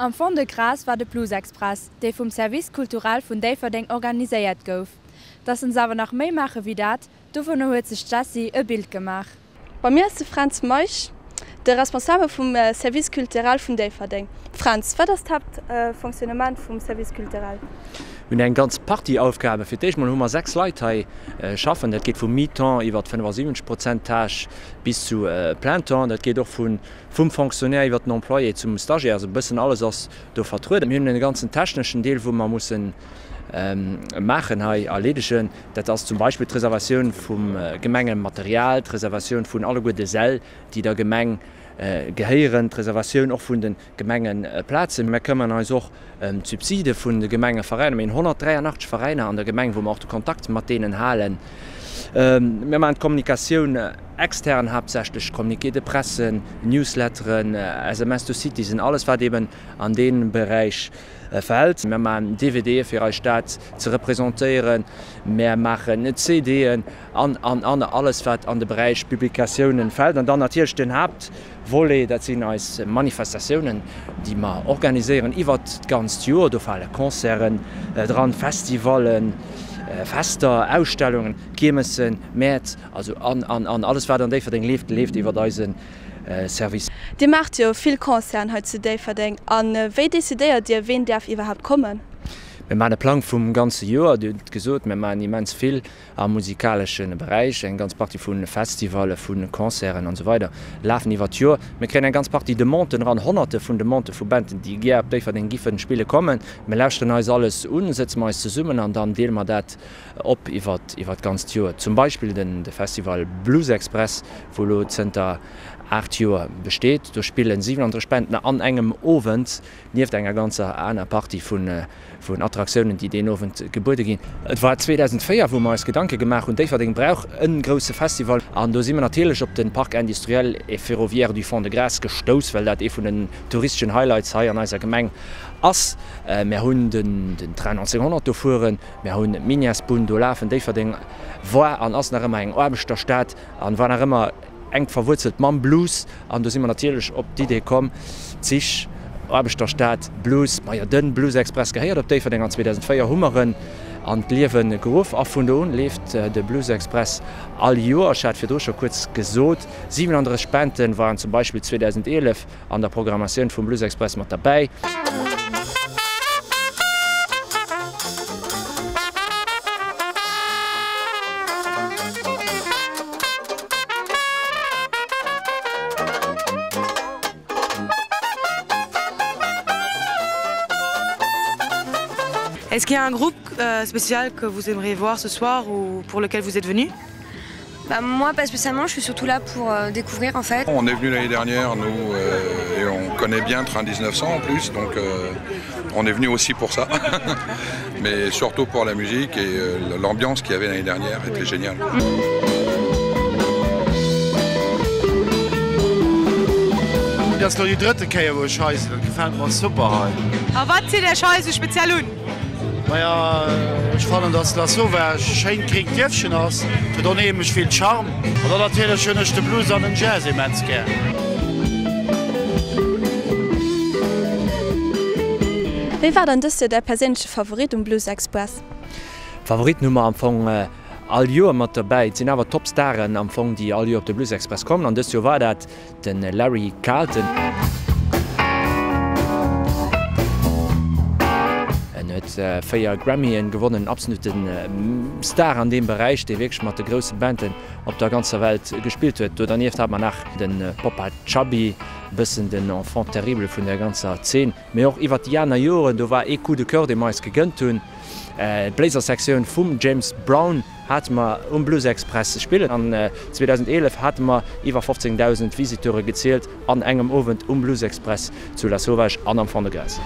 Am Fond-de-Gras war de Blues Express, dee vum Service Culturel vun Déifferdeng organiséiert gouf. Dass se awer nach méi maache wéi dat, dovunner huet sech d'Jessie e Bild gemaach. Bei mir ass de Fränz Meisch, de Responsabel vum Service Culturel vun Déifferdeng. Fränz, wat ass d'Haaptfonctionnement vum Service Culturel? Mir hunn eng ganz Partie Aufgaben. Fir d'éischt mol hu mer 6 Leit hei schaffen. Dat geet vu Mi-temps iwwert 75 Prozent Tâche bis zu plein temps. Dat geet och vu Vum Fonctionnaire iwwer den Employé zum Stagiaire, also e bëssen alles ass do vertrueden. Mir hunn e ganzen techneschen Deel, wou mer mussen maachen hei erleedegen. Dat ass zum Beispill d'Reservatioun vum Gemengematerial, d'Reservatioun vun alleguer de Säll, déi der Gemeng gehéieren, d'Reservatioun och vun de Gemengeplazen. Mir këmmeren eis och ëm d'Subside vun de Gemengeveräiner. Mir hunn 183 Veräiner an der Gemeng, wou mer och de Kontakt mat deenen halen. Mir maachen d'Kommunikatioun extern haaptsächlech, Communiqués de presse, Newsletteren, SMS to Citizen, alles wat eben an dee Beräich fält. Mir maachen DVDe fir eis Stad ze representéieren, mir maachen CDen an, an, an, alles wat an de Beräich Publikatiounen fält. An dann natierlech den Haapt. Volet, dat sinn eis Manifestatiounen, déi mer organiséieren iwwert d'ganzt Joer. Do fale Concerten dran, Festivallen, Fester, Ausstellungen, Kiermessen, Mäert, also an, an, an. Alles wat an Déifferdeng leeft, leeft iwwert eise Service. Dir maacht jo vill Concerten hei zu Déifferdeng. A wéi decidéiert Dir, ween däerf iwwerhaapt kommen? Mir maachen e Plang vum ganze Joer. Dir hutt et gesot, mir maachen immens vill. Am musikalesche Beräich, eng ganz Partie vu Festivalle, vu Concerten an esou weider lafen iwwer d'Joer. Mir kréien eng ganz Partie Demanden eran, Honnerte vun Demandë vu Banden, déi gär op Déifferdeng giffen spille kommen. Mir lauschteren eis alles un, sëtze mer eis zesummen an dann deele mer dat op iwwer d'ganzt Joer. Zum Beispill de Festival Blues Express, wou elo zënter 8 Joer besteet. Do spillen 37 Banden an engem Owend, nieft enger ganzer aner Partie vun vun Attraktiounen, déi deen Owend gebuede ginn. Et war 2004, wou mer eis Gedanke gemaach hunn, Déifferdeng brauch e grousse Festival. An do si mer natierlech op de Parc industriel et ferroviaire du Fond-de-Gras gestouss, well dat ee vun den touristeschen Highlights hei an eiser Gemeng ass. Mer hunn den Train 1900 do fueren, mer hunn d'Minièresbunn do lafen. Déifferdeng war an ass nach ëmmer eng Aarbechterstad an war nach ëmmer Enk verwuerzelt mam Blues an do si mer natierlech op d'Idee komm, Zich, Aarbechterstad, Blues, majo de Blues Express gehéiert op Déifferdeng an 2004 hu mer en an d'Liewe geruff a vun do un leeft de Blues Express all Joer. Ech hat virdru scho kuerz gesot, 37 Banden waren zum Beispill 2011 an der Programmatioun vum Blues Express mat derbäi. Est-ce qu'il y a un groupe euh, spécial que vous aimeriez voir ce soir ou pour lequel vous êtes venu Bah, moi pas spécialement, je suis surtout là pour euh, découvrir en fait. On est venu l'année dernière nous euh, et on connaît bien train 1900 en plus donc euh, on est venu aussi pour ça mais surtout pour la musique et euh, l'ambiance qu'il y avait l'année dernière était géniale. Et ass lo déi drëtte Kéier wou ech hei sinn, et gefält mer super hei. A wat zitt Iech hei esou speziell un? Maja, ech fannen dass Lasauvage e schéint gréngt Dierfchen ass, et huet onheemlech vill Charme. An dann natierlech hunn ech de Blues an den Jazz immens gär. Wéi war dann dëst Joer däi perséinleche Favorit um Blues Express? Favoriten hu mer am Fong all Joer mat derbäi. Et sinn awer Top-Staren am Fong, déi all Joer op de Blues Express kommen an dëst Joer war dat De Larry Carlton. En huet 4 Grammyen gewonnen, en absolute Star an deem Beräich, dee wierklech mat de grousse Banden op der ganzer Welt gespillt huet. Do dernieft hat mer nach de Popa Chubby, e bëssen den Enfant terrible vun der ganzer Zeen. Mee och iwwert déi aner Joren, do war ee Coup de coeur, dee mer eis gegënnt hunn, d'Bléisersektioun vum James Brown hate mer um Blues Express spillen. An 2011 hate mer iwwer 15.000 Visiteure gezielt an engem Owend um Blues Express zu Lasauvage an am Fond-de-Gras.